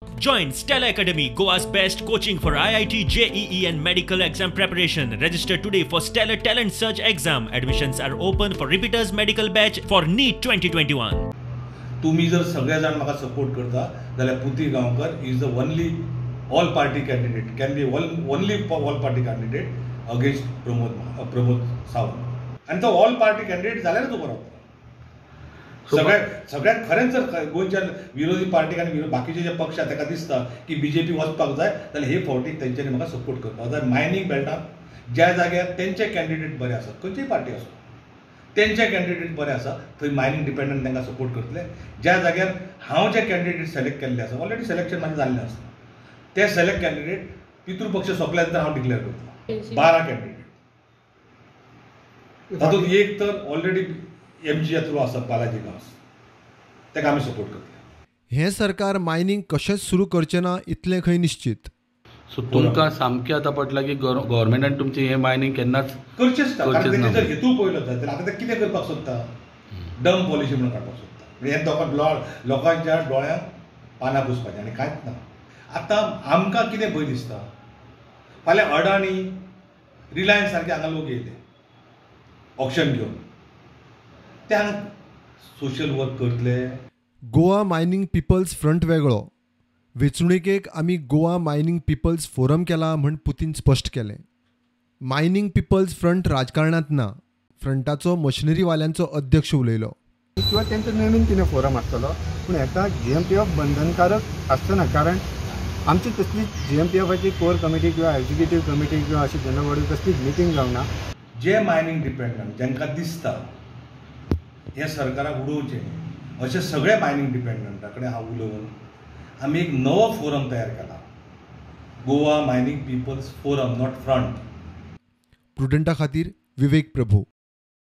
Join Stella Academy, Goa's best coaching for IIT, JEE and medical exam preparation. Register today for Stellar Talent Search exam. Admissions are open for repeaters medical batch for NEET 2021. तुमी जर सगळे जाण म्हाका support करता जाल्यार Puti Gaonkar is the only all party candidate, can be only all party candidate against Pramod Sawant. आनी तो all party candidate जाल्यारच उबो रावतलो. सगळ्यात खरेंच जर गोंयच्या विरोधी पार्टीक आनी बाकीचे जे पक्ष आसा ताका दिसता की बीजेपी वचपाक जाय जाल्यार हे फावटी तेंच्यांनी म्हाका सपोर्ट करपाक जाय. मायनींग बेल्टान ज्या जाग्यार तेंचे कॅन्डिडेट बरे आसात, खंयचीय पार्टी आसूं, तेंचे कॅन्डिडेट बरे आसा थंय मायनींग डिपेंडंट तांकां सपोर्ट करतले. ज्या जाग्यार हांव जे कॅन्डिडेट सिलेक्ट केल्ले आसा, ऑलरेडी सिलेक्शन म्हाजें जाल्लें आसा, ते सिलेक्ट कॅन्डिडेट पितृपक्ष सोंपल्या नंतर हांव डिक्लेअर करतलो. 12 कॅन्डिडेट, तातूंत एक तर ऑलरेडी एमजीच्या थ्रू आसा, बालाजी गांवस, ताका आमी सपोर्ट करतले. हें सरकार मायनींग कशेंच सुरू करचें ना इतलें खंय निश्चीत. सो तुमकां सामकें आतां पडलां की गव्हर्मेंटान तुमचें हें मायनींग केन्नाच करचेंच ना. कारण तेंचे जर हेतू पळयलो जायत जाल्यार आतां ते कितें करपाक सोदता, डम पॉलिसी म्हणून काडपाक सोदता. म्हणजे हें लोकांच्या दोळ्यांक पानां पुसपाचें आनी कांयच ना. आतां आमकां कितें भंय दिसता, फाल्यां अडाणी रिलायन्स सारके हांगा लोक येयले ऑक्शन घेवन, ते हांगा सोशल वर्क करतले. गोवा मायनींग पिपल्स फ्रंट वेगळो, वेंचणुकेक आमी गोवा मायनींग पिपल्स फोरम केला म्हण पुतीन स्पश्ट केलें. मायनींग पिपल्स फ्रंट राजकारणांत ना, फ्रंटाचो मशिनरीवाल्यांचो अध्यक्ष उलयलो. किंवा तेंचो नवीन कितें फोरम आसतलो, पूण हेका जीएमपीएफ बंधनकारक आसचो ना, कारण आमची कसली जीएमपीएफाची कोर कमिटी किंवा एग्जिक्युटीव कमिटी किंवा अशी जनरल बॉडी कसलीच मिटींग जावना. जे मायनींग डिपेंडंट जांकां दिसता हें सरकाराक उडोवचें, अशे सगळे मायनींग डिपेंडंटा कडेन हांव उलोवन आमी एक नवो फोरम तयार केला, Goa mining people's forum, not front. प्रुडंटा खातीर विवेक प्रभू.